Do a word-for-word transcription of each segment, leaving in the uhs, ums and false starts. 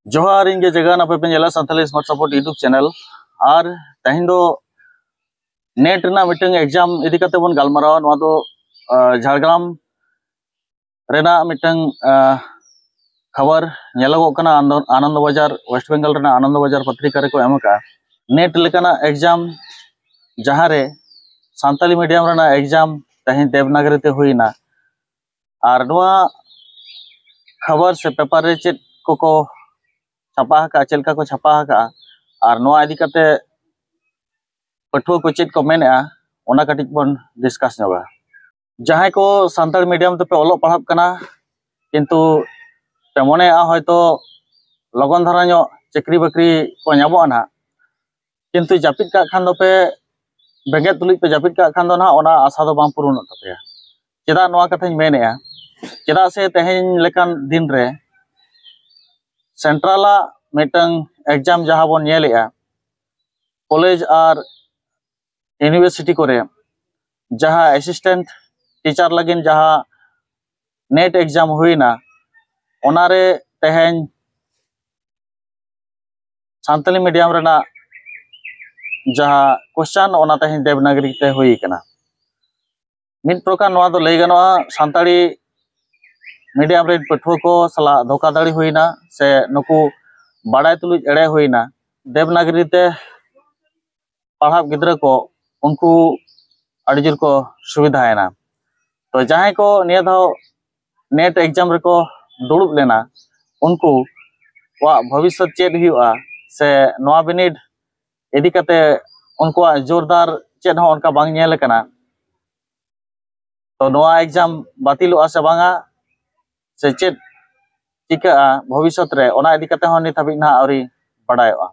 ᱡᱚᱦᱟᱨ, ᱤᱧ ᱜᱮ ᱡᱟᱜᱟᱱ, ᱟᱯᱮ ᱯᱮ ᱧᱮᱞᱟ Santali smart support YouTube channel. ᱟᱨ ᱛᱮᱦᱮᱧ ᱫᱚ ᱱᱮᱴ ᱨᱮᱱᱟᱜ ᱢᱤᱫᱴᱟᱝ ᱮᱠᱡᱟᱢ ᱤᱫᱤ ᱠᱟᱛᱮ ᱵᱚᱱ ᱜᱟᱞᱢᱟᱨᱟᱣᱟ᱾ ᱱᱚᱣᱟ ᱫᱚ ᱟᱸ, ᱡᱷᱟᱲᱜᱨᱟᱢ ᱨᱮᱱᱟᱜ ᱢᱤᱫᱴᱟᱝ ᱟᱸ, ᱠᱷᱚᱵᱚᱨ ᱧᱮᱞᱚᱜᱚᱜ ᱠᱟᱱᱟ᱾ ᱟᱱᱫᱚ- ᱟᱱᱚᱱᱫᱚ ᱵᱟᱡᱟᱨ, ᱳᱭᱮᱥᱴ ᱵᱮᱝᱜᱚᱞ ᱨᱮᱱᱟᱜ ᱟᱱᱚᱱᱫᱚ ᱵᱟᱡᱟᱨ ᱯᱚᱛᱨᱤᱠᱟ ᱨᱮᱠᱚ ᱮᱢ ᱟᱠᱟᱫᱼᱟ᱾ ᱱᱮᱴ ᱞᱮᱠᱟᱱᱟᱜ ᱮᱠᱡᱟᱢ ᱡᱟᱦᱟᱸᱨᱮ ᱥᱟᱱᱛᱟᱞᱤ ᱢᱤᱰᱤᱭᱟᱢ ᱨᱮᱱᱟᱜ ᱮᱠᱡᱟᱢ ᱛᱮᱦᱮᱧ ᱫᱮᱵᱽᱱᱟᱜᱚᱨᱤ ᱛᱮ ᱦᱩᱭᱱᱟ᱾ ᱟᱨ ᱱᱚᱣᱟ ᱠᱷᱚᱵᱚᱨ ᱥᱮ ᱯᱮᱯᱟᱨ ᱨᱮ ᱪᱮᱫ ᱠᱚᱠᱚ ᱪᱷᱟᱯᱟ ᱟᱠᱟᱫᱼᱟ, ᱪᱮᱫ ᱞᱮᱠᱟ ᱠᱚ ᱪᱷᱟᱯᱟ ᱟᱠᱟᱫᱼᱟ, ᱟᱨ ᱱᱚᱣᱟ ᱤᱫᱤ ᱠᱟᱛᱮ ᱯᱟᱹᱴᱷᱩᱣᱟᱹ ᱠᱚ ᱪᱮᱫ ᱠᱚ ᱢᱮᱱᱮᱫᱼᱟ, ᱚᱱᱟ ᱠᱟᱹᱴᱤᱡ ᱵᱚᱱ ᱰᱤᱥᱠᱟᱥ ᱧᱚᱜᱟ᱾ ᱡᱟᱦᱟᱸᱭ ᱠᱚ ᱥᱟᱱᱛᱟᱲ ᱢᱤᱰᱤᱭᱟᱢ ᱛᱮᱯᱮ ᱚᱞᱚᱜ ᱯᱟᱲᱦᱟᱜ ᱠᱟᱱᱟ, ᱠᱤᱱᱛᱩ ᱯᱮ ᱢᱚᱱᱮᱭᱮᱫᱼᱟ ᱦᱚᱭᱛᱳ ᱞᱚᱜᱚᱱ ᱫᱷᱟᱨᱟ ᱧᱚᱜ ᱪᱟᱹᱠᱨᱤ ᱵᱟᱹᱠᱨᱤ ᱠᱚ ᱧᱟᱢᱚᱜᱼᱟ ᱱᱟᱦᱟᱜ, ᱠᱤᱱᱛᱩ ᱡᱟᱹᱯᱤᱫ ᱠᱟᱜ ᱠᱷᱟᱱ ᱫᱚᱯᱮ, ᱵᱮᱸᱜᱮᱫ ᱛᱩᱞᱩᱡ ᱯᱮ ᱡᱟᱹᱯᱤᱫ ᱠᱟᱜ ᱠᱷᱟᱱ ᱫᱚ ᱱᱟᱦᱟᱜ ᱚᱱᱟ ᱟᱥᱟ ᱫᱚ ᱵᱟᱝ ᱯᱩᱨᱩᱱᱚᱜ ᱛᱟᱯᱮᱭᱟ᱾ ᱪᱮᱫᱟᱜ ᱱᱚᱣᱟ ᱠᱟᱛᱷᱟᱧ ᱢᱮᱱᱮᱫᱼᱟ? ᱪᱮᱫᱟᱜ ᱥᱮ ᱛᱮᱦᱮᱧ ᱞᱮᱠᱟᱱ ᱫᱤᱱ ᱨᱮ ᱥᱮᱱᱴᱨᱟᱞᱟᱜ ᱢᱤᱫᱴᱟᱝ ᱮᱠᱡᱟᱢ ᱡᱟᱦᱟᱸ ᱵᱚᱱ ᱧᱮᱞᱮᱫᱼᱟ, ᱠᱚᱞᱮᱡᱽ ᱟᱨ ᱤᱭᱩᱱᱤᱵᱷᱟᱨᱥᱤᱴᱤ ᱠᱚᱨᱮ ᱡᱟᱦᱟᱸ ᱮᱥᱤᱥᱴᱮᱱᱴ ᱴᱤᱪᱟᱨ ᱞᱟᱹᱜᱤᱫ ᱡᱟᱦᱟᱸ ᱱᱮᱴ ᱮᱠᱡᱟᱢ ᱦᱩᱭᱱᱟ, ᱚᱱᱟᱨᱮ ᱛᱮᱦᱮᱧ ᱥᱟᱱᱛᱟᱞᱤ ᱢᱤᱰᱤᱭᱟᱢ ᱨᱮᱱᱟᱜ ᱡᱟᱦᱟᱸ ᱠᱚᱥᱪᱟᱱ, ᱚᱱᱟ ᱛᱮᱦᱮᱧ ᱫᱮᱵᱽᱱᱟᱜᱚᱨᱤ ᱛᱮ ᱦᱩᱭ ᱠᱟᱱᱟ᱾ ᱢᱤᱫ ᱯᱨᱚᱠᱟᱨ ᱱᱚᱣᱟ ᱫᱚ ᱞᱟᱹᱭ ᱜᱟᱱᱚᱜᱼᱟ, ᱥᱟᱱᱛᱟᱲᱤ ᱢᱤᱰᱤᱭᱟᱢ ᱨᱮᱱ ᱯᱟᱹᱴᱷᱩᱣᱟᱹ ᱠᱚ ᱥᱟᱞᱟᱜ ᱫᱷᱳᱠᱟᱫᱷᱟᱲᱤ ᱦᱩᱭᱱᱟ, ᱥᱮ ᱱᱩᱠᱩ ᱵᱟᱲᱟᱭ ᱛᱩᱞᱩᱡ ᱮᱲᱮ ᱦᱩᱭᱱᱟ᱾ ᱫᱮᱵᱽᱱᱟᱜᱚᱨᱤ ᱛᱮ ᱯᱟᱲᱦᱟᱜ ᱜᱤᱫᱽᱨᱟᱹ ᱠᱚ, ᱩᱱᱠᱩ ᱟᱹᱰᱤ ᱡᱳᱨ ᱠᱚ ᱥᱩᱵᱤᱫᱷᱟᱭᱮᱱᱟ᱾ ᱛᱚ ᱡᱟᱦᱟᱸᱭ ᱠᱚ ᱱᱤᱭᱟᱹ ᱫᱷᱟᱣ ᱱᱮᱴ ᱮᱠᱡᱟᱢ ᱨᱮᱠᱚ ᱫᱩᱲᱩᱵ ᱞᱮᱱᱟ, ᱩᱱᱠᱩ ᱠᱚᱣᱟᱜ ᱵᱷᱚᱵᱤᱥᱥᱚᱛ ᱪᱮᱫ ᱦᱩᱭᱩᱜᱼᱟ, ᱥᱮ ᱱᱚᱣᱟ ᱵᱤᱱᱤᱰ ᱤᱫᱤ ᱠᱟᱛᱮ ᱩᱱᱠᱩᱣᱟᱜ ᱡᱳᱨᱫᱟᱨ ᱪᱮᱫ ᱦᱚᱸ ᱚᱱᱠᱟ ᱵᱟᱝ ᱧᱮᱞ ᱟᱠᱟᱱᱟ᱾ ᱛᱚ ᱱᱚᱣᱟ ᱮᱠᱡᱟᱢ ᱵᱟᱹᱛᱤᱞᱚᱜᱼᱟ ᱥᱮ ᱵᱟᱝᱟ, ᱥᱮ ᱪᱮᱫ ᱪᱤᱠᱟᱹᱜᱼᱟ ᱵᱷᱚᱵᱤᱥᱥᱚᱛ ᱨᱮ, ᱚᱱᱟ ᱤᱫᱤ ᱠᱟᱛᱮ ᱦᱚᱸ ᱱᱤᱛ ᱦᱟᱹᱵᱤᱡ ᱱᱟᱦᱟᱜ ᱟᱹᱣᱨᱤ ᱵᱟᱰᱟᱭᱚᱜᱼᱟ᱾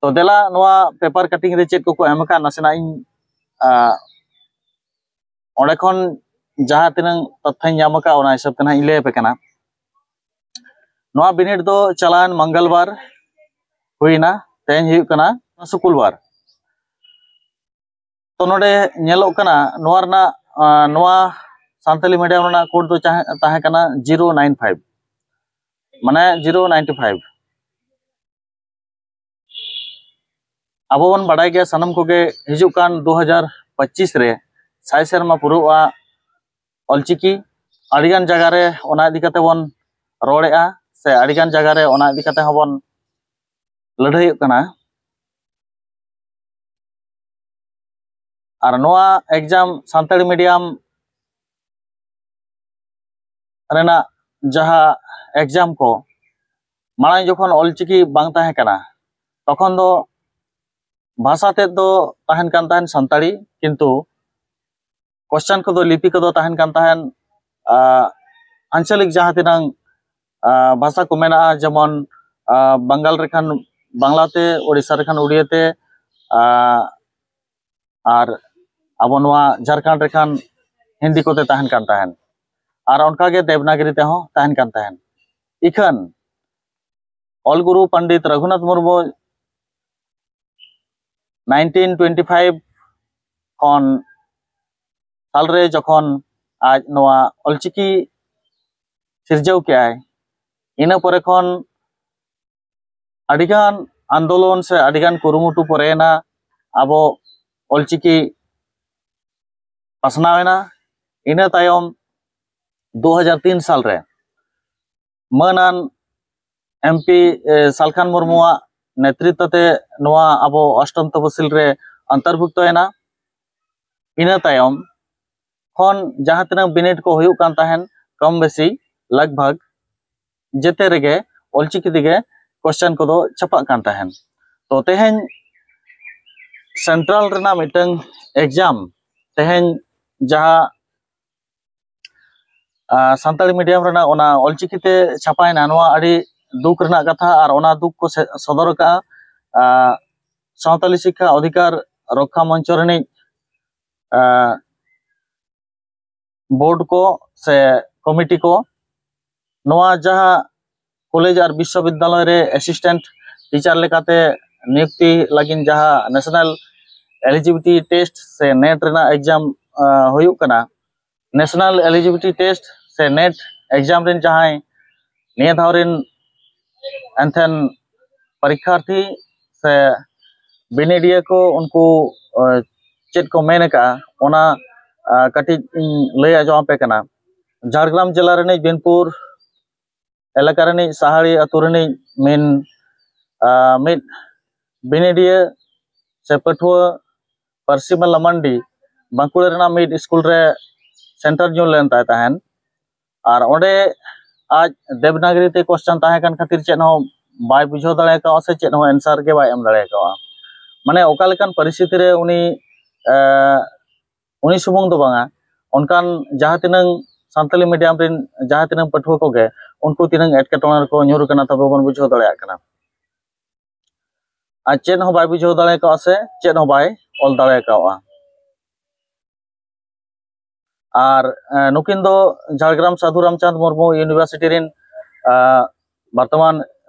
ᱛᱚ ᱫᱮᱞᱟ, ᱱᱚᱣᱟ ᱯᱮᱯᱟᱨ ᱠᱟᱴᱤᱝ ᱨᱮ ᱪᱮᱫ ᱠᱚᱠᱚ ᱮᱢ ᱟᱠᱟᱫ, ᱱᱟᱥᱮᱱᱟᱜ ᱤᱧ, ᱟᱸ, ᱚᱸᱰᱮ ᱠᱷᱚᱱ ᱡᱟᱦᱟᱸ ᱛᱤᱱᱟᱹᱝ ᱛᱚᱛᱛᱷᱚᱧ ᱧᱟᱢ ᱟᱠᱟᱫ, ᱚᱱᱟ ᱦᱤᱥᱟᱹᱵ ᱛᱮ ᱱᱟᱦᱟᱜ ᱤᱧ ᱞᱟᱹᱭ ᱟᱯᱮ ᱠᱟᱱᱟ᱾ ᱱᱚᱣᱟ ᱵᱤᱱᱤᱰ ᱫᱚ ᱪᱟᱞᱟᱣᱮᱱ ᱢᱚᱝᱜᱚᱞᱵᱟᱨ ᱦᱩᱭᱱᱟ, ᱛᱮᱦᱮᱧ ᱦᱩᱭᱩᱜ ᱠᱟᱱᱟ ᱥᱩᱠᱩᱞᱵᱟᱨ᱾ ᱛᱚ ᱱᱚᱰᱮ ᱧᱮᱞᱚᱜ ᱠᱟᱱᱟ, ᱱᱚᱣᱟ ᱨᱮᱱᱟᱜ, ᱟᱸ, ᱱᱚᱣᱟ ᱥᱟᱱᱛᱟᱞᱤ ᱢᱤᱰᱤᱭᱟᱢ ᱨᱮᱱᱟᱜ ᱠᱳᱰ ᱫᱚ ᱪᱟᱦᱮ- ᱛᱟᱦᱮᱸ ᱠᱟᱱᱟ ᱡᱤᱨᱳ ᱱᱟᱭᱤᱱ ᱯᱷᱟᱭᱤᱵᱷ᱾ ᱢᱟᱱᱮ ᱡᱤᱨᱳ ᱱᱟᱭᱤᱱᱴᱤ ᱯᱷᱟᱭᱤᱵᱷ᱾ ᱟᱵᱚ ᱵᱚᱱ ᱵᱟᱰᱟᱭ ᱜᱮᱭᱟ ᱥᱟᱱᱟᱢ ᱠᱚᱜᱮ, ᱦᱤᱡᱩᱜ ᱠᱟᱱ ᱫᱩ ᱦᱟᱡᱟᱨ ᱯᱚᱸᱪᱤᱥ ᱨᱮ ᱥᱟᱭ ᱥᱮᱨᱢᱟ ᱯᱩᱨᱟᱹᱜᱼᱟ ᱚᱞᱪᱤᱠᱤ᱾ ᱟᱹᱰᱤᱜᱟᱱ ᱡᱟᱭᱜᱟ ᱨᱮ ᱚᱱᱟ ᱤᱫᱤ ᱠᱟᱛᱮ ᱵᱚᱱ ᱨᱚᱲᱮᱫᱼᱟ, ᱥᱮ ᱟᱹᱰᱤᱜᱟᱱ ᱡᱟᱭᱜᱟ ᱨᱮ ᱚᱱᱟ ᱤᱫᱤ ᱠᱟᱛᱮ ᱦᱚᱸᱵᱚᱱ ᱞᱟᱹᱲᱦᱟᱹᱭᱚᱜ ᱠᱟᱱᱟ᱾ ᱟᱨ ᱱᱚᱣᱟ ᱮᱠᱡᱟᱢ, ᱥᱟᱱᱛᱟᱲᱤ ᱢᱤᱰᱤᱭᱟᱢ ᱨᱮᱱᱟᱜ ᱡᱟᱦᱟᱸ ᱮᱠᱡᱟᱢ ᱠᱚ, ᱢᱟᱲᱟᱝ ᱡᱚᱠᱷᱚᱱ ᱚᱞᱪᱤᱠᱤ ᱵᱟᱝ ᱛᱟᱦᱮᱸ ᱠᱟᱱᱟ, ᱛᱚᱠᱷᱚᱱ ᱫᱚ ᱵᱷᱟᱥᱟ ᱛᱮᱫ ᱫᱚ ᱛᱟᱦᱮᱱ ᱠᱟᱱ ᱛᱟᱦᱮᱸᱱ ᱥᱟᱱᱛᱟᱲᱤ, ᱠᱤᱱᱛᱩ ᱠᱚᱥᱪᱟᱱ ᱠᱚᱫᱚ, ᱞᱤᱯᱤ ᱠᱚᱫᱚ ᱛᱟᱦᱮᱱ ᱠᱟᱱ ᱛᱟᱦᱮᱸᱱ, ᱟᱸ, ᱟᱧᱪᱚᱞᱤᱠ ᱡᱟᱦᱟᱸ ᱛᱤᱱᱟᱹᱝ, ᱟᱸ, ᱵᱷᱟᱥᱟ ᱠᱚ ᱢᱮᱱᱟᱜᱼᱟ, ᱡᱮᱢᱚᱱ, ᱟᱸ, ᱵᱟᱝᱜᱟᱞ ᱨᱮᱠᱷᱟᱱ ᱵᱟᱝᱞᱟ ᱛᱮ, ᱳᱰᱤᱥᱟ ᱨᱮᱠᱷᱟᱱ ᱩᱲᱤᱭᱟ ᱛᱮ, ᱟᱸ, ᱟᱨ ᱟᱵᱚ ᱱᱚᱣᱟ ᱡᱷᱟᱲᱠᱷᱚᱸᱰ ᱨᱮᱠᱷᱟᱱ ᱦᱤᱱᱫᱤ ᱠᱚᱛᱮ ᱛᱟᱦᱮᱱ ᱠᱟᱱ ᱛᱟᱦᱮᱸᱱ, ᱟᱨ ᱚᱱᱠᱟᱜᱮ ᱫᱮᱵᱽᱱᱟᱜᱽᱨᱤ ᱛᱮᱦᱚᱸ ᱛᱟᱦᱮᱱ ᱠᱟᱱ ᱛᱟᱦᱮᱸᱱ᱾ ᱤᱠᱷᱟᱹᱱ Ol Guru Pandit Raghunath Murmu nineteen twenty five ᱠᱷᱚᱱ ᱥᱟᱞᱨᱮ ᱡᱚᱠᱷᱚᱱ ᱟᱡ ᱱᱚᱣᱟ ᱚᱞᱪᱤᱠᱤ ᱥᱤᱨᱡᱟᱹᱣ ᱠᱮᱜᱼᱟᱭ, ᱤᱱᱟᱹ ᱯᱚᱨᱮ ᱠᱷᱚᱱ ᱟᱹᱰᱤᱜᱟᱱ ᱟᱱᱫᱳᱞᱚᱱ ᱥᱮ ᱟᱹᱰᱤᱜᱟᱱ ᱠᱩᱨᱩᱢᱩᱴᱩ ᱯᱚᱨᱮᱭᱮᱱᱟ ᱟᱵᱚ ᱚᱞᱪᱤᱠᱤ ᱯᱟᱥᱱᱟᱣ ᱮᱱᱟ᱾ ᱤᱱᱟᱹ ᱛᱟᱭᱚᱢ ᱫᱩ ᱦᱟᱡᱟᱨ ᱛᱤᱱ ᱥᱟᱞᱨᱮ ᱢᱟᱹᱱᱟᱱ ᱮᱢᱯᱤ ᱥᱟᱞᱠᱷᱟᱱ ᱢᱩᱨᱢᱩᱣᱟᱜ ᱱᱮᱛᱨᱤᱛᱵᱚ ᱛᱮ ᱱᱚᱣᱟ ᱟᱵᱚ ᱚᱥᱴᱚᱢ ᱛᱚᱯᱚᱥᱤᱞ ᱨᱮ ᱚᱱᱛᱚᱨᱵᱷᱩᱠᱛᱚ ᱮᱱᱟ᱾ ᱤᱱᱟᱹ ᱛᱟᱭᱚᱢ ᱠᱷᱚᱱ ᱡᱟᱦᱟᱸ ᱛᱤᱱᱟᱹᱜ ᱵᱤᱱᱤᱰ ᱠᱚ ᱦᱩᱭᱩᱜ ᱠᱟᱱ ᱛᱟᱦᱮᱸᱱ, ᱠᱚᱢ ᱵᱮᱥᱤ ᱞᱟᱜᱽ ᱵᱷᱟᱜᱽ ᱡᱮᱛᱮ ᱨᱮᱜᱮ ᱚᱞᱪᱤᱠᱤ ᱛᱮᱜᱮ ᱠᱚᱥᱪᱟᱱ ᱠᱚᱫᱚ ᱪᱷᱟᱯᱟᱜ ᱠᱟᱱ ᱛᱟᱦᱮᱸᱱ᱾ ᱛᱚ ᱛᱮᱦᱮᱧ ᱥᱮᱱᱴᱨᱟᱞ ᱨᱮᱱᱟᱜ ᱢᱤᱫᱴᱟᱝ ᱮᱠᱡᱟᱢ, ᱛᱮᱦᱮᱧ ᱡᱟᱦᱟᱸ ᱟᱨ ᱥᱟᱱᱛᱟᱲᱤ ᱢᱤᱰᱤᱭᱟᱢ ᱨᱮᱱᱟᱜ ᱚᱱᱟ ᱚᱞᱪᱤᱠᱤ ᱛᱮ ᱪᱷᱟᱯᱟᱭᱮᱱᱟ, ᱱᱚᱣᱟ ᱟᱹᱰᱤ ᱫᱩᱠ ᱨᱮᱱᱟᱜ ᱠᱟᱛᱷᱟ᱾ ᱟᱨ ᱚᱱᱟ ᱫᱩᱠ ᱠᱚ ᱥᱮ-, ᱥᱚᱫᱚᱨ ᱟᱠᱟᱫᱼᱟ, ᱟᱨ ᱥᱟᱶᱛᱟᱞᱤ ᱥᱤᱠᱠᱷᱟ ᱚᱫᱷᱤᱠᱟᱨ ᱨᱚᱠᱠᱷᱟ ᱢᱚᱧᱪᱚ ᱨᱤᱱᱤᱡ, ᱟᱨ ᱵᱳᱨᱰ ᱠᱚ ᱥᱮ ᱠᱚᱢᱤᱴᱤ ᱠᱚ, ᱱᱚᱣᱟ ᱡᱟᱦᱟᱸ ᱠᱚᱞᱮᱡᱽ ᱟᱨ ᱵᱤᱥᱥᱚᱵᱤᱫᱽᱫᱟᱞᱚᱭ ᱨᱮ ᱮᱥᱤᱥᱴᱮᱱᱴ ᱴᱤᱪᱟᱨ ᱞᱮᱠᱟᱛᱮ ᱱᱤᱭᱩᱠᱛᱤ ᱞᱟᱹᱜᱤᱫ ᱡᱟᱦᱟᱸ ᱱᱮᱥᱱᱟᱞ ᱮᱞᱤᱡᱤᱵᱤᱞᱤᱴᱤ ᱴᱮᱥᱴ ᱥᱮ ᱱᱮᱴ ᱨᱮᱱᱟᱜ ᱮᱠᱡᱟᱢ, ᱟᱸ, ᱦᱩᱭᱩᱜ ᱠᱟᱱᱟ, ᱱᱮᱥᱱᱟᱞ ᱮᱞᱤᱡᱤᱵᱤᱞᱤᱴᱤ ᱴᱮᱥᱴ ᱥᱮ ᱱᱮᱴ ᱮᱠᱡᱟᱢ ᱨᱮᱱ ᱡᱟᱦᱟᱸᱭ ᱱᱤᱭᱟᱹ ᱫᱷᱟᱣ ᱨᱤᱱ ᱮᱱᱛᱷᱮᱱ ᱯᱚᱨᱤᱠᱠᱷᱟᱨᱛᱷᱤ ᱥᱮ ᱵᱤᱱᱤᱰᱤᱭᱟᱹ ᱠᱚ ᱩᱱᱠᱩ ᱪᱮᱫ ᱠᱚ ᱢᱮᱱ ᱟᱠᱟᱫᱼᱟ, ᱚᱱᱟ ᱠᱟᱹᱴᱤᱡ ᱤᱧ ᱞᱟᱹᱭ ᱟᱸᱡᱚᱢ ᱟᱯᱮ ᱠᱟᱱᱟ᱾ ᱡᱷᱟᱲᱜᱨᱟᱢ ᱡᱮᱞᱟ ᱨᱤᱱᱤᱡ ᱵᱤᱱᱯᱩᱨ ᱮᱞᱟᱠᱟ ᱨᱤᱱᱤᱡ ᱥᱟᱦᱟᱲᱤ ᱟᱹᱛᱩ ᱨᱤᱱᱤᱡ ᱢᱤᱱ ᱢᱤᱫ ᱵᱤᱱᱤᱰᱤᱭᱟᱹ ᱥᱮ ᱯᱟᱹᱴᱷᱩᱣᱟᱹ ᱯᱟᱹᱨᱥᱤ ᱢᱟᱞᱟ ᱢᱟᱱᱰᱤ ᱵᱟᱸᱠᱩᱲᱟ ᱨᱮᱱᱟᱜ ᱢᱤᱫ ᱥᱠᱩᱞ ᱨᱮ ᱥᱮᱱᱴᱟᱨ ᱧᱩᱨ ᱞᱮᱱ ᱛᱟᱭ ᱛᱟᱦᱮᱸᱱ᱾ ᱟᱨ ᱚᱸᱰᱮ ᱟᱡ ᱫᱮᱵᱽᱱᱟᱜᱚᱨᱤ ᱛᱮ ᱠᱚᱥᱪᱟᱱ ᱛᱟᱦᱮᱸ ᱠᱟᱱ ᱠᱷᱟᱹᱛᱤᱨ ᱪᱮᱫ ᱦᱚᱸ ᱵᱟᱭ ᱵᱩᱡᱷᱟᱹᱣ ᱫᱟᱲᱮ ᱠᱟᱣᱟ ᱥᱮ ᱪᱮᱫ ᱦᱚᱸ ᱮᱱᱥᱟᱨ ᱜᱮ ᱵᱟᱭ ᱮᱢ ᱫᱟᱲᱮ ᱠᱟᱣᱟ᱾ ᱢᱟᱱᱮ ᱚᱠᱟ ᱞᱮᱠᱟᱱ ᱯᱚᱨᱤᱥᱛᱷᱤᱛᱤ ᱨᱮ ᱩᱱᱤ ᱩᱱᱤ ᱥᱩᱢᱩᱝ ᱫᱚ ᱵᱟᱝᱟ, ᱚᱱᱠᱟᱱ ᱡᱟᱦᱟᱸ ᱛᱤᱱᱟᱹᱝ ᱥᱟᱱᱛᱟᱞᱤ ᱢᱤᱰᱤᱭᱟᱢ ᱨᱮᱱ ᱡᱟᱦᱟᱸ ᱛᱤᱱᱟᱹᱝ ᱯᱟᱹᱴᱷᱩᱣᱟᱹ ᱠᱚᱜᱮ ᱩᱱᱠᱩ ᱛᱤᱱᱟᱹᱝ ᱮᱴᱠᱮᱴᱚᱬᱮ ᱨᱮᱠᱚ ᱧᱩᱨ ᱠᱟᱱᱟ, ᱛᱚᱵᱮ ᱵᱚᱱ ᱵᱩᱡᱷᱟᱹᱣ ᱫᱟᱲᱮᱭᱟᱜ ᱠᱟᱱᱟ᱾ ᱟᱨ ᱪᱮᱫ ᱦᱚᱸ ᱵᱟᱭ ᱵᱩᱡᱷᱟᱹᱣ ᱫᱟᱲᱮ ᱠᱟᱣᱟ ᱥᱮ ᱪᱮᱫ ᱦᱚᱸ ᱵᱟᱭ ᱚᱞ ᱫᱟᱲᱮ ᱠᱟᱣᱟ᱾ ᱟᱨ ᱱᱩᱠᱤᱱ ᱫᱚ ᱡᱷᱟᱲᱜᱨᱟᱢ ᱥᱟᱫᱷᱩ ᱨᱟᱢᱪᱟᱸᱫᱽ ᱢᱩᱨᱢᱩ ᱤᱭᱩᱱᱤᱵᱷᱟᱨᱥᱤᱴᱤ ᱨᱮᱱ ᱵᱚᱨᱛᱚᱢᱟᱱ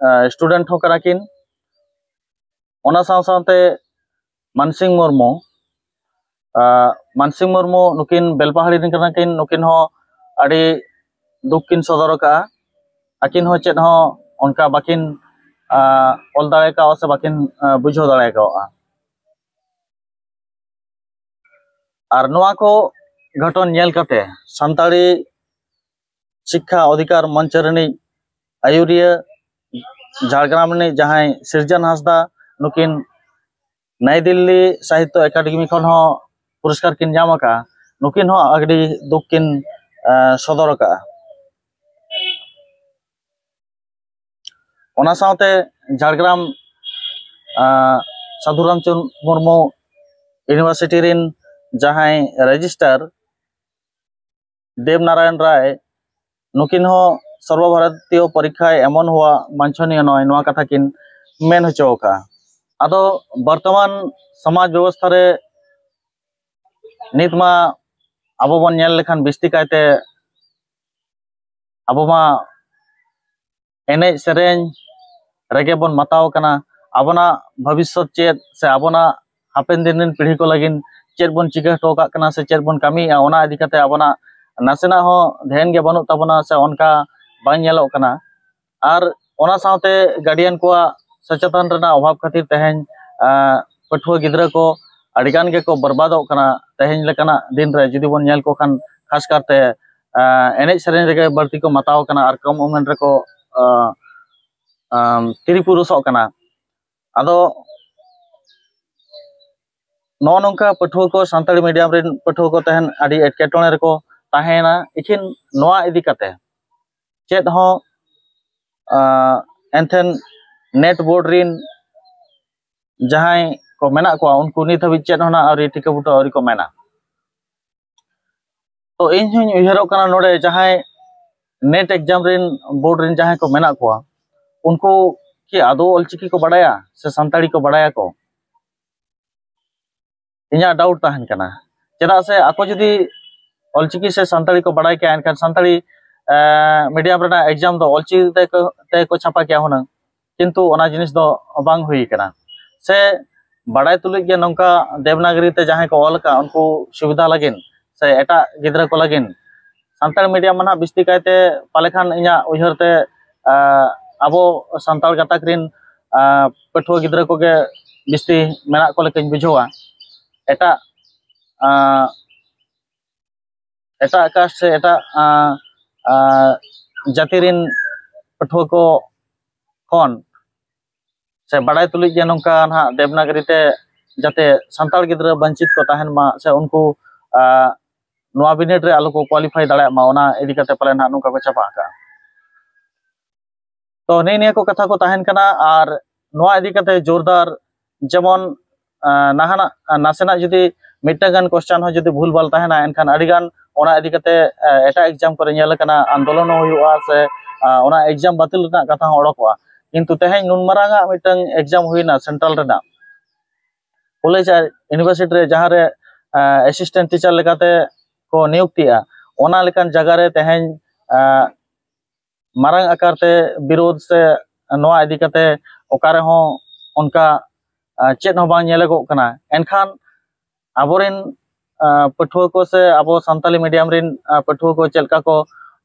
ᱥᱴᱩᱰᱮᱱᱴ ᱦᱚᱸ ᱠᱟᱱᱟ ᱠᱤᱱ᱾ ᱚᱱᱟ ᱥᱟᱶ ᱥᱟᱶᱛᱮ ᱢᱟᱱᱥᱤᱝ ᱢᱩᱨᱢᱩ, ᱢᱟᱱᱥᱤᱝ ᱢᱩᱨᱢᱩ ᱱᱩᱠᱤᱱ ᱵᱮᱞᱯᱟᱦᱟᱲᱤ ᱨᱮᱱ ᱠᱟᱱᱟ ᱠᱤᱱ᱾ ᱱᱩᱠᱤᱱ ᱦᱚᱸ ᱟᱹᱰᱤ ᱫᱩᱠ ᱠᱤᱱ ᱥᱚᱫᱚᱨ ᱟᱠᱟᱫᱼᱟ᱾ ᱟᱹᱠᱤᱱ ᱦᱚᱸ ᱪᱮᱫ ᱦᱚᱸ ᱚᱱᱠᱟ ᱵᱟᱹᱠᱤᱱ ᱚᱞ ᱫᱟᱲᱮ ᱠᱟᱣᱟ ᱥᱮ ᱵᱟᱹᱠᱤᱱ ᱵᱩᱡᱷᱟᱹᱣ ᱫᱟᱲᱮ ᱠᱟᱣᱟ᱾ ᱟᱨ ᱱᱚᱣᱟ ᱠᱚ ᱜᱷᱚᱴᱚᱱ ᱧᱮᱞ ᱠᱟᱛᱮ ᱥᱟᱱᱛᱟᱲᱤ ᱥᱤᱠᱠᱷᱟ ᱚᱫᱷᱤᱠᱟᱨ ᱢᱚᱧᱪᱚ ᱨᱤᱱᱤᱡ ᱟᱹᱭᱩᱨᱤᱭᱟᱹ ᱡᱷᱟᱲᱜᱨᱟᱢ ᱨᱤᱱᱤᱡ ᱡᱟᱦᱟᱸᱭ ᱥᱤᱨᱡᱚᱱ ᱦᱟᱸᱥᱫᱟ, ᱱᱩᱠᱤᱱ ᱱᱟᱭ ᱫᱤᱞᱞᱤ ᱥᱟᱦᱤᱛᱛᱚ ᱮᱠᱟᱰᱮᱢᱤ ᱠᱷᱚᱱ ᱦᱚᱸ ᱯᱩᱨᱚᱥᱠᱟᱨ ᱠᱤᱱ ᱧᱟᱢ ᱟᱠᱟᱫᱼᱟ᱾ ᱱᱩᱠᱤᱱ ᱦᱚᱸ ᱟᱹᱰᱤ ᱫᱩᱠ ᱠᱤᱱ ᱥᱚᱫᱚᱨ ᱟᱠᱟᱫᱼᱟ᱾ ᱚᱱᱟ ᱥᱟᱶᱛᱮ ᱡᱷᱟᱲᱜᱨᱟᱢ ᱥᱟᱫᱷᱩ ᱨᱟᱢᱪᱟᱸᱫᱽ ᱢᱩᱨᱢᱩ ᱤᱭᱩᱱᱤᱵᱷᱟᱨᱥᱤᱴᱤ ᱨᱮᱱ ᱡᱟᱦᱟᱸᱭ ᱨᱮᱡᱤᱥᱴᱟᱨ ᱫᱮᱵᱽ ᱱᱟᱨᱟᱭᱚᱱ ᱨᱟᱭ, ᱱᱩᱠᱤᱱ ᱦᱚᱸ ᱥᱚᱨᱵᱚ ᱵᱷᱟᱨᱚᱛᱤᱭᱚ ᱯᱚᱨᱤᱠᱠᱷᱟᱭ ᱮᱢᱚᱱ ᱦᱩᱣᱟ ᱵᱟᱧᱪᱷᱚᱱᱤᱭᱚ ᱱᱚᱭ, ᱱᱚᱣᱟ ᱠᱟᱛᱷᱟ ᱠᱤᱱ ᱢᱮᱱ ᱦᱚᱪᱚ ᱟᱠᱟᱫᱼᱟ᱾ ᱟᱫᱚ ᱵᱚᱨᱛᱚᱢᱟᱱ ᱥᱚᱢᱟᱡᱽ ᱵᱮᱵᱚᱥᱛᱷᱟ ᱨᱮ ᱱᱤᱛ ᱢᱟ ᱟᱵᱚ ᱵᱚᱱ ᱧᱮᱞ ᱞᱮᱠᱷᱟᱱ ᱵᱤᱥᱛᱤ ᱠᱟᱭᱛᱮ ᱟᱵᱚ ᱢᱟ ᱮᱱᱮᱡ ᱥᱮᱨᱮᱧ ᱨᱮᱜᱮ ᱵᱚᱱ ᱢᱟᱛᱟᱣ ᱠᱟᱱᱟ᱾ ᱟᱵᱚᱱᱟᱜ ᱵᱷᱚᱵᱤᱥᱥᱚᱛ ᱪᱮᱫ ᱥᱮ ᱟᱵᱚᱱᱟᱜ ᱦᱟᱯᱮᱱ ᱫᱤᱱ ᱨᱮᱱ ᱯᱤᱲᱦᱤ ᱠᱚ ᱞᱟᱹᱜᱤᱫ ᱪᱮᱫ ᱵᱚᱱ ᱪᱤᱠᱟᱹ ᱦᱚᱴᱚ ᱠᱟᱜ ᱠᱟᱱᱟ ᱥᱮ ᱪᱮᱫ ᱵᱚᱱ ᱠᱟᱹᱢᱤᱭᱮᱫᱼᱟ, ᱚᱱᱟ ᱤᱫᱤ ᱠᱟᱛᱮ ᱟᱵᱚᱱᱟᱜ ᱱᱟᱥᱮᱱᱟᱜ ᱦᱚᱸ ᱫᱷᱮᱭᱟᱱ ᱜᱮ ᱵᱟᱹᱱᱩᱜ ᱛᱟᱵᱚᱱᱟ ᱥᱮ ᱚᱱᱠᱟ ᱵᱟᱝ ᱧᱮᱞᱚᱜ ᱠᱟᱱᱟ᱾ ᱟᱨ ᱚᱱᱟ ᱥᱟᱶᱛᱮ ᱜᱟᱨᱰᱤᱭᱟᱱ ᱠᱚᱣᱟᱜ ᱥᱚᱪᱮᱛᱚᱱ ᱨᱮᱱᱟᱜ ᱚᱵᱷᱟᱵᱽ ᱠᱷᱟᱹᱛᱤᱨ ᱛᱮᱦᱮᱧ ᱟᱸ, ᱯᱟᱹᱴᱷᱩᱣᱟᱹ ᱜᱤᱫᱽᱨᱟᱹ ᱠᱚ ᱟᱹᱰᱤ ᱜᱟᱱ ᱜᱮᱠᱚ ᱵᱚᱨᱵᱟᱫᱚᱜ ᱠᱟᱱᱟ᱾ ᱛᱮᱦᱮᱧ ᱞᱮᱠᱟᱱᱟᱜ ᱫᱤᱱ ᱨᱮ ᱡᱩᱫᱤ ᱵᱚᱱ ᱧᱮᱞ ᱠᱚ ᱠᱷᱟᱱ, ᱠᱷᱟᱥ ᱠᱟᱨᱛᱮ ᱟᱸ, ᱮᱱᱮᱡ ᱥᱮᱨᱮᱧ ᱨᱮᱜᱮ ᱵᱟᱹᱲᱛᱤ ᱠᱚ ᱢᱟᱛᱟᱣ ᱠᱟᱱᱟ ᱟᱨ ᱠᱚᱢ ᱩᱢᱮᱨ ᱨᱮᱠᱚ ᱟᱸ, ᱟᱸ, ᱛᱤᱨᱤ ᱯᱩᱨᱩᱥᱚᱜ ᱠᱟᱱᱟ᱾ ᱟᱫᱚ ᱱᱚᱜᱼᱚ ᱱᱚᱝᱠᱟ ᱯᱟᱹᱴᱷᱩᱣᱟᱹ ᱠᱚ, ᱥᱟᱱᱛᱟᱲᱤ ᱢᱤᱰᱤᱭᱟᱢ ᱨᱮᱱ ᱯᱟᱹᱴᱷᱩᱣᱟᱹ ᱠᱚ ᱛᱟᱦᱮᱱ ᱟᱹᱰᱤ ᱮᱴᱠᱮᱴᱚᱬᱮ ᱨᱮᱠᱚ ᱛᱟᱦᱮᱸᱭᱮᱱᱟ᱾ ᱤᱠᱷᱤᱱ ᱱᱚᱣᱟ ᱤᱫᱤ ᱠᱟᱛᱮ ᱪᱮᱫ ᱦᱚᱸ ᱟᱸ, ᱮᱱᱛᱷᱮᱱ ᱱᱮᱴ ᱵᱳᱨᱰ ᱨᱤᱱ ᱡᱟᱦᱟᱸᱭ ᱠᱚ ᱢᱮᱱᱟᱜ ᱠᱚᱣᱟ, ᱩᱱᱠᱩ ᱱᱤᱛ ᱦᱟᱹᱵᱤᱡ ᱪᱮᱫ ᱦᱚᱸ ᱱᱟᱜ ᱟᱹᱣᱨᱤ ᱴᱷᱤᱠᱟᱹ ᱵᱩᱴᱟᱹ ᱟᱹᱣᱨᱤ ᱠᱚ ᱢᱮᱱᱟ᱾ ᱛᱚ ᱤᱧ ᱦᱚᱧ ᱩᱭᱦᱟᱹᱨᱚᱜ ᱠᱟᱱᱟ, ᱱᱚᱰᱮ ᱡᱟᱦᱟᱸᱭ ᱱᱮᱴ ᱮᱠᱡᱟᱢ ᱨᱤᱱ ᱵᱳᱨᱰ ᱨᱤᱱ ᱡᱟᱦᱟᱸᱭ ᱠᱚ ᱢᱮᱱᱟᱜ ᱠᱚᱣᱟ, ᱩᱱᱠᱩ ᱠᱤ ᱟᱫᱚ ᱚᱞᱪᱤᱠᱤ ᱠᱚ ᱵᱟᱲᱟᱭᱟ ᱥᱮ ᱥᱟᱱᱛᱟᱲᱤ ᱠᱚ ᱵᱟᱲᱟᱭᱟ ᱠᱚ? ᱤᱧᱟᱹᱜ ᱰᱟᱣᱩᱴ ᱛᱟᱦᱮᱱ ᱠᱟᱱᱟ᱾ ᱪᱮᱫᱟᱜ ᱥᱮ ᱟᱠᱚ ᱡᱩᱫᱤ ᱚᱞᱪᱤᱠᱤ ᱥᱮ ᱥᱟᱱᱛᱟᱲᱤ ᱠᱚ ᱵᱟᱲᱟᱭ ᱠᱮᱭᱟ, ᱮᱱᱠᱷᱟᱱ ᱥᱟᱱᱛᱟᱲᱤ ᱢᱤᱰᱤᱭᱟᱢ ᱨᱮᱱᱟᱜ ᱮᱠᱡᱟᱢ ᱫᱚ ᱚᱞᱪᱤᱠᱤ ᱛᱮᱠᱚ ᱛᱮᱠᱚ ᱪᱷᱟᱯᱟ ᱠᱮᱭᱟ ᱦᱩᱱᱟᱹᱝ᱾ ᱠᱤᱱᱛᱩ ᱚᱱᱟ ᱡᱤᱱᱤᱥ ᱫᱚ ᱵᱟᱝ ᱦᱩᱭ ᱠᱟᱱᱟ᱾ ᱥᱮ ᱵᱟᱲᱟᱭ ᱛᱩᱞᱩᱡ ᱜᱮ ᱱᱚᱝᱠᱟ ᱫᱮᱵᱽᱱᱟᱜᱽᱨᱤ ᱛᱮ ᱡᱟᱦᱟᱸᱭ ᱠᱚ ᱚᱞ ᱟᱠᱟᱫ, ᱩᱱᱠᱩ ᱥᱩᱵᱤᱫᱷᱟ ᱞᱟᱹᱜᱤᱫ ᱥᱮ ᱮᱴᱟᱜ ᱜᱤᱫᱽᱨᱟᱹ ᱠᱚ ᱞᱟᱹᱜᱤᱫ ᱥᱟᱱᱛᱟᱲ ᱢᱤᱰᱤᱭᱟᱢ ᱢᱟ ᱱᱟᱦᱟᱜ ᱵᱤᱥᱛᱤ ᱠᱟᱭᱛᱮ ᱯᱟᱞᱮ ᱠᱷᱟᱱ ᱤᱧᱟᱹᱜ ᱩᱭᱦᱟᱹᱨ ᱛᱮ, ᱟᱸ, ᱟᱵᱚ ᱥᱟᱱᱛᱟᱲ ᱜᱟᱛᱟᱠ ᱨᱤᱱ, ᱟᱸ, ᱯᱟᱹᱴᱷᱩᱣᱟᱹ ᱜᱤᱫᱽᱨᱟᱹ ᱠᱚᱜᱮ ᱵᱤᱥᱛᱤ ᱢᱮᱱᱟᱜ ᱠᱚ ᱞᱮᱠᱟᱧ ᱵᱩᱡᱷᱟᱹᱣᱟ᱾ ᱮᱴᱟᱜ, ᱟᱸ, ᱮᱴᱟᱜ ᱠᱟᱥᱴ ᱥᱮ ᱮᱴᱟᱜ, ᱟᱸ, ᱟᱸ, ᱡᱟᱹᱛᱤ ᱨᱤᱱ ᱯᱟᱹᱴᱷᱩᱣᱟᱹ ᱠᱚ ᱠᱷᱚᱱ ᱥᱮ ᱵᱟᱲᱟᱭ ᱛᱩᱞᱩᱡ ᱜᱮ ᱱᱚᱝᱠᱟ ᱱᱟᱦᱟᱜ ᱫᱮᱵᱽᱱᱟᱜᱽᱨᱤ ᱛᱮ ᱡᱟᱛᱮ ᱥᱟᱱᱛᱟᱲ ᱜᱤᱫᱽᱨᱟᱹ ᱵᱚᱧᱪᱤᱛ ᱠᱚ ᱛᱟᱦᱮᱱ ᱢᱟ ᱥᱮ ᱩᱱᱠᱩ, ᱟᱸ, ᱱᱚᱣᱟ ᱵᱤᱱᱤᱰ ᱨᱮ ᱟᱞᱚ ᱠᱚ ᱠᱳᱣᱟᱞᱤᱯᱷᱟᱭ ᱫᱟᱲᱮᱭᱟᱜ ᱢᱟ, ᱚᱱᱟ ᱤᱫᱤ ᱠᱟᱛᱮ ᱯᱟᱞᱮ ᱱᱟᱦᱟᱜ ᱱᱚᱝᱠᱟ ᱠᱚ ᱪᱷᱟᱯᱟ ᱟᱠᱟᱫᱼᱟ᱾ ᱛᱚ ᱱᱮᱜᱼᱮ ᱱᱤᱭᱟᱹ ᱠᱚ ᱠᱟᱛᱷᱟ ᱠᱚ ᱛᱟᱦᱮᱱ ᱠᱟᱱᱟ᱾ ᱟᱨ ᱱᱚᱣᱟ ᱤᱫᱤ ᱠᱟᱛᱮ ᱡᱳᱨᱫᱟᱨ ᱡᱮᱢᱚᱱ, ᱟᱸ, ᱱᱟᱦᱟᱜ, ᱟᱸ, ᱱᱟᱥᱮᱱᱟᱜ ᱡᱩᱫᱤ ᱢᱤᱫᱴᱟᱝ ᱜᱟᱱ ᱠᱚᱥᱪᱟᱱ ᱦᱚᱸ ᱡᱩᱫᱤ ᱵᱷᱩᱞ ᱵᱷᱟᱞ ᱛᱟᱦᱮᱱᱟ, ᱮᱱᱠᱷᱟᱱ ᱟᱹᱰᱤ ᱜᱟᱱ ᱚᱱᱟ ᱤᱫᱤ ᱠᱟᱛᱮ, ᱟᱸ, ᱮᱴᱟᱜ ᱮᱠᱡᱟᱢ ᱠᱚᱨᱮ ᱧᱮᱞ ᱟᱠᱟᱱᱟ, ᱟᱱᱫᱳᱞᱚᱱ ᱦᱚᱸ ᱦᱩᱭᱩᱜᱼᱟ ᱥᱮ, ᱟᱸ, ᱚᱱᱟ ᱮᱠᱡᱟᱢ ᱵᱟᱹᱛᱤᱞ ᱨᱮᱱᱟᱜ ᱠᱟᱛᱷᱟ ᱦᱚᱸ ᱚᱰᱚᱠᱚᱜᱼᱟ᱾ ᱠᱤᱱᱛᱩ ᱛᱮᱦᱮᱧ ᱱᱩᱱ ᱢᱟᱨᱟᱝ ᱟᱜ ᱢᱤᱫᱴᱟᱝ ᱮᱠᱡᱟᱢ ᱦᱩᱭᱱᱟ ᱥᱮᱱᱴᱨᱟᱞ ᱨᱮᱱᱟᱜ, ᱠᱚᱞᱮᱡᱽ ᱟᱨ ᱤᱭᱩᱱᱤᱵᱷᱟᱨᱥᱤᱴᱤ ᱨᱮ ᱡᱟᱦᱟᱸ ᱨᱮ, ᱟᱸ, ᱮᱥᱤᱥᱴᱮᱱᱴ ᱴᱤᱪᱟᱨ ᱞᱮᱠᱟᱛᱮ ᱠᱚ ᱱᱤᱭᱩᱠᱛᱤᱜᱼᱟ, ᱚᱱᱟ ᱞᱮᱠᱟᱱ ᱡᱟᱭᱜᱟ ᱨᱮ ᱛᱮᱦᱮᱧ, ᱟᱸ, ᱢᱟᱨᱟᱝ ᱟᱠᱟᱨ ᱛᱮ ᱵᱤᱨᱳᱫᱷ ᱥᱮ ᱱᱚᱣᱟ ᱤᱫᱤ ᱠᱟᱛᱮ ᱚᱠᱟ ᱨᱮᱦᱚᱸ ᱚᱱᱠᱟ, ᱟᱸ, ᱪᱮᱫ ᱦᱚᱸ ᱵᱟᱝ ᱧᱮᱞᱚᱜᱚᱜ ᱠᱟᱱᱟ᱾ ᱮᱱᱠᱷᱟᱱ ᱟᱵᱚᱨᱮᱱ, ᱟᱸ, ᱯᱟᱹᱴᱷᱩᱣᱟᱹ ᱠᱚ ᱥᱮ ᱟᱵᱚ ᱥᱟᱱᱛᱟᱞᱤ ᱢᱤᱰᱤᱭᱟᱢ ᱨᱮᱱ, ᱟᱸ, ᱯᱟᱹᱴᱷᱩᱣᱟᱹ ᱠᱚ ᱪᱮᱫ ᱞᱮᱠᱟ ᱠᱚ,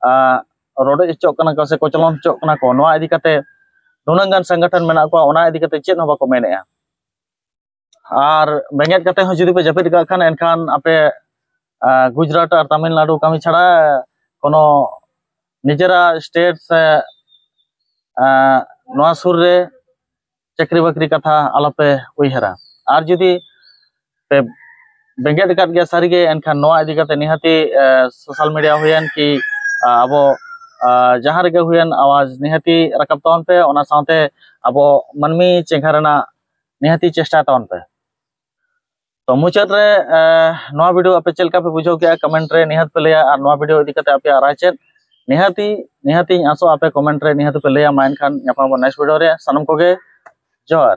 ᱟᱸ, ᱨᱚᱰᱚᱡ ᱦᱚᱪᱚᱜ ᱠᱟᱱᱟ ᱠᱚ ᱥᱮ ᱠᱚᱪᱞᱚᱱ ᱦᱚᱪᱚᱜ ᱠᱟᱱᱟ ᱠᱚ, ᱱᱚᱣᱟ ᱤᱫᱤ ᱠᱟᱛᱮ ᱱᱩᱱᱟᱹᱝ ᱜᱟᱱ ᱥᱚᱝᱜᱚᱴᱷᱚᱱ ᱢᱮᱱᱟᱜ ᱠᱚᱣᱟ, ᱚᱱᱟ ᱤᱫᱤ ᱠᱟᱛᱮ ᱪᱮᱫ ᱦᱚᱸ ᱵᱟᱠᱚ ᱢᱮᱱᱮᱜᱼᱟ᱾ ᱟᱨ ᱵᱮᱸᱜᱮᱫ ᱠᱟᱛᱮ ᱦᱚᱸ ᱡᱩᱫᱤ ᱯᱮ ᱡᱟᱹᱯᱤᱫ ᱠᱟᱜ ᱠᱷᱟᱱ, ᱮᱱᱠᱷᱟᱱ ᱟᱯᱮ ᱟᱨ ᱜᱩᱡᱽᱨᱟᱴ ᱟᱨ ᱛᱟᱢᱤᱞᱱᱟᱲᱩ ᱠᱟᱹᱢᱤ ᱪᱷᱟᱲᱟ ᱠᱳᱱᱳ ᱱᱤᱡᱮᱨᱟᱜ ᱥᱴᱮᱴ ᱥᱮ ᱟᱨ ᱱᱚᱣᱟ ᱥᱩᱨ ᱨᱮ ᱪᱟᱹᱠᱨᱤ ᱵᱟᱹᱠᱨᱤ ᱠᱟᱛᱷᱟ ᱟᱞᱚᱯᱮ ᱩᱭᱦᱟᱹᱨᱟ᱾ ᱟᱨ ᱡᱩᱫᱤ ᱯᱮ ᱵᱮᱸᱜᱮᱫ ᱟᱠᱟᱫ ᱜᱮᱭᱟ ᱥᱟᱹᱨᱤᱜᱮ, ᱮᱱᱠᱷᱟᱱ ᱱᱚᱣᱟ ᱤᱫᱤ ᱠᱟᱛᱮ ᱱᱤᱦᱟᱹᱛᱤ ᱥᱳᱥᱟᱞ ᱢᱤᱰᱤᱭᱟ ᱦᱩᱭᱮᱱ ᱠᱤ ᱟᱵᱚ ᱡᱟᱦᱟᱸ ᱨᱮᱜᱮ ᱦᱩᱭᱮᱱ, ᱟᱣᱟᱡᱽ ᱱᱤᱦᱟᱹᱛᱤ ᱨᱟᱠᱟᱵ ᱛᱟᱵᱚᱱ ᱯᱮ᱾ ᱚᱱᱟ ᱥᱟᱶᱛᱮ ᱟᱵᱚ ᱢᱟᱹᱱᱢᱤ ᱪᱮᱸᱜᱷᱟ ᱨᱮᱱᱟᱜ ᱱᱤᱦᱟᱹᱛᱤ ᱪᱮᱥᱴᱟ ᱛᱟᱵᱚᱱ ᱯᱮ᱾ ᱛᱚ ᱢᱩᱪᱟᱹᱫ ᱨᱮ ᱱᱚᱣᱟ ᱵᱷᱤᱰᱤᱭᱳ ᱟᱯᱮ ᱪᱮᱫ ᱞᱮᱠᱟ ᱯᱮ ᱵᱩᱡᱷᱟᱹᱣ ᱠᱮᱜᱼᱟ, ᱠᱚᱢᱮᱱᱴ ᱨᱮ ᱱᱤᱦᱟᱹᱛ ᱯᱮ ᱞᱟᱹᱭᱟ᱾ ᱟᱨ ᱱᱚᱣᱟ ᱵᱷᱤᱰᱤᱭᱳ ᱤᱫᱤ ᱠᱟᱛᱮ ᱟᱯᱮᱭᱟᱜ ᱨᱟᱭ ᱪᱮᱫ, ᱱᱤᱦᱟᱹᱛᱤ ᱱᱤᱦᱟᱹᱛᱤᱧ ᱟᱥᱚᱜᱼᱟ ᱟᱯᱮ ᱠᱚᱢᱮᱱᱴ ᱨᱮ ᱱᱤᱦᱟᱹᱛ ᱯᱮ ᱞᱟᱹᱭᱟ᱾ ᱢᱟ ᱮᱱᱠᱷᱟᱱ ᱧᱟᱯᱟᱢ ᱟᱵᱚᱱ ᱱᱮᱠᱥᱴ ᱵᱷᱤᱰᱤᱭᱳ ᱨᱮ᱾ ᱥᱟᱱᱟᱢ ᱠᱚᱜᱮ ᱡᱚᱦᱟᱨ᱾